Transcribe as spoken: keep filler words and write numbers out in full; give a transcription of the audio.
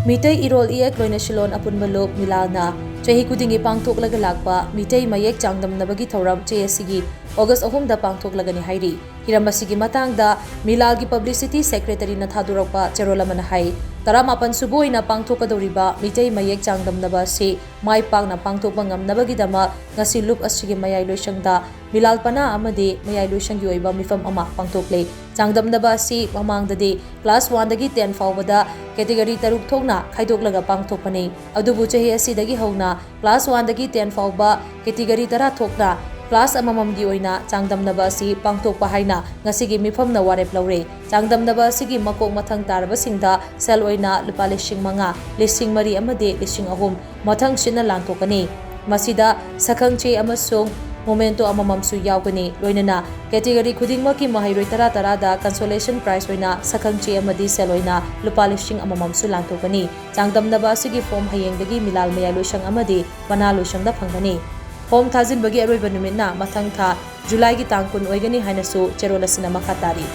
ꯃꯤꯇꯩ ꯏꯔꯣꯜ ꯏꯌꯦꯛ ꯂꯣꯏꯅꯁꯤꯂꯣꯟ ꯑꯄꯨꯟꯕ ꯂꯨꯞ ꯃꯤꯂꯥꯜꯅ ꯆꯍꯤ ꯈꯨꯗꯤꯡꯒꯤ ꯄꯥꯡꯊꯣꯛꯂꯒ ꯂꯥꯛꯄ ꯃꯤꯇꯩ ꯃꯌꯦꯛ ꯆꯥꯡꯗꯝꯅꯕꯒꯤ ꯊꯧꯔꯝ ꯆꯦ ꯑꯁꯤꯒꯤ ꯑꯣꯒꯁ ꯑꯍꯨꯝꯗ ꯄꯥꯡꯊꯣꯛꯂꯒꯅꯤ ꯍꯥꯏꯔꯤ꯫ ꯍꯤꯔꯝ ꯑꯁꯤꯒꯤ ꯃꯇꯥꯡꯗ ꯃꯤꯂꯥꯜꯒꯤ ꯄꯕ꯭ꯂꯤꯁꯤꯇꯤ ꯁꯦꯀ꯭ꯔꯦꯇꯔꯤꯅ ꯊꯥꯗꯣꯔꯛꯄ ꯆꯦꯔꯣꯜ ꯑꯃꯅ ꯍꯥꯏ, ꯇꯔꯥꯃꯥꯄꯟ ꯁꯨꯕ ꯑꯣꯏꯅ ꯄꯥꯡꯊꯣꯛꯀꯗꯧꯔꯤꯕ ꯃꯤꯇꯩ ꯃꯌꯦꯛ ꯆꯥꯡꯗꯝꯅꯕ ꯑꯁꯤ ꯃꯥꯏ ꯄꯥꯛꯅ ꯄꯥꯡꯊꯣꯛꯄ ꯉꯝꯅꯕꯒꯤꯗꯃꯛ ꯉꯁꯤ ꯂꯨꯞ ꯑꯁꯤꯒꯤ ꯃꯌꯥꯏ ꯂꯣꯏꯁꯪꯗ ꯃꯤꯂꯥꯜ ꯄꯅꯥ ꯑꯃꯗꯤ ꯃꯌꯥꯏ ꯂꯣꯏꯁꯪꯒꯤ ꯑꯣꯏꯕ ꯃꯤꯐꯝ ꯑꯃ ꯄꯥꯡꯊꯣꯛꯂꯦ꯫ ꯆꯥꯡꯗꯝꯅꯕ ꯑꯁꯤ ꯃꯃꯥꯡꯗꯗꯤ ꯀ꯭ꯂꯥꯁ ꯋꯥꯟꯗꯒꯤ ꯇꯦꯟ ꯐꯥꯎꯕꯗ ꯀꯦꯇꯦꯒꯣꯔꯤ ꯇꯔꯨꯛ ꯊꯣꯛꯅ ꯈꯥꯏꯗꯣꯛꯂꯒ ꯄꯥꯡꯊꯣꯛꯄꯅꯤ꯫ ꯑꯗꯨꯕꯨ ꯆꯍꯤ ꯑꯁꯤꯗꯒꯤ ꯍꯧꯅ ꯀ꯭ꯂꯥꯁ ꯋꯥꯟꯗꯒꯤ ꯇꯦꯟ ꯐꯥꯎꯕ ꯀꯦꯇꯦꯒꯣꯔꯤ ꯇꯔꯥ ꯊꯣꯛꯅ ꯀ꯭ꯂꯥꯁ ꯑꯃꯃꯝꯒꯤ ꯑꯣꯏꯅ ꯆꯥꯡꯗꯝꯅꯕ ꯑꯁꯤ ꯄꯥꯡꯊꯣꯛꯄ ꯍꯥꯏꯅ ꯉꯁꯤꯒꯤ ꯃꯤꯐꯝꯅ ꯋꯥꯔꯦꯞ ꯂꯧꯔꯦ꯫ ꯆꯥꯡꯗꯝꯅꯕ ꯑꯁꯤꯒꯤ ꯃꯀꯣꯛ ꯃꯊꯪ ꯇꯥꯔꯕꯁꯤꯡꯗ ꯁꯦꯜ ꯑꯣꯏꯅ ꯂꯨꯄꯥ ꯂꯤꯁꯤꯡ ꯃꯉꯥ, ꯂꯤꯁꯤꯡ ꯃꯔꯤ ꯑꯃꯗꯤ ꯂꯤꯁꯤꯡ ꯑꯍꯨꯝ ꯃꯊꯪ ꯁꯤꯠꯅ ꯂꯥꯟꯊꯣꯛꯀꯅꯤ꯫ ꯃꯁꯤꯗ ꯁꯛꯈꯪꯆꯦ ꯑꯃꯁꯨꯡ ꯃꯣꯃꯦꯟꯇꯣ ꯑꯃꯃꯝꯁꯨ ꯌꯥꯎꯒꯅꯤ꯫ ꯂꯣꯏꯅꯅ ꯀꯦꯇꯦꯒꯣꯔꯤ ꯈꯨꯗꯤꯡꯃꯛꯀꯤ ꯃꯍꯩꯔꯣꯏ ꯇꯔꯥ ꯇꯔꯥꯗ ꯀꯟꯁꯣꯂꯦꯁꯟ ꯄ꯭ꯔꯥꯏꯖ ꯑꯣꯏꯅ ꯁꯛꯈꯪꯆꯦ ꯑꯃꯗꯤ ꯁꯦꯜ ꯑꯣꯏꯅ ꯂꯨꯄꯥ ꯂꯤꯁꯤꯡ ꯑꯃꯃꯝꯁꯨ ꯂꯥꯟꯊꯣꯛꯀꯅꯤ꯫ ꯆꯥꯡꯗꯝꯅꯕ ꯑꯁꯤꯒꯤ ꯐꯣꯝ ꯍꯌꯦꯡꯗꯒꯤ ꯃꯤꯂꯥꯜ ꯃꯌꯥꯏ ꯂꯣꯏꯁꯪ ꯑꯃꯗꯤ ꯄꯅꯥ ꯂꯣꯏꯁꯪꯗ ꯐꯪꯒꯅꯤ꯫ ꯐꯣꯝ ꯊꯥꯖꯤꯟꯕꯒꯤ ꯑꯔꯣꯏꯕ ꯅꯨꯃꯤꯠꯅ ꯃꯊꯪ ꯊꯥ ꯖꯨꯂꯥꯏꯒꯤ ꯇꯥꯡ ꯀꯨꯟ ꯑꯣꯏꯒꯅꯤ ꯍꯥꯏꯅꯁꯨ ꯆꯦꯔꯣꯜ ꯑꯁꯤꯅ ꯃꯈꯥ ꯇꯥꯔꯤ꯫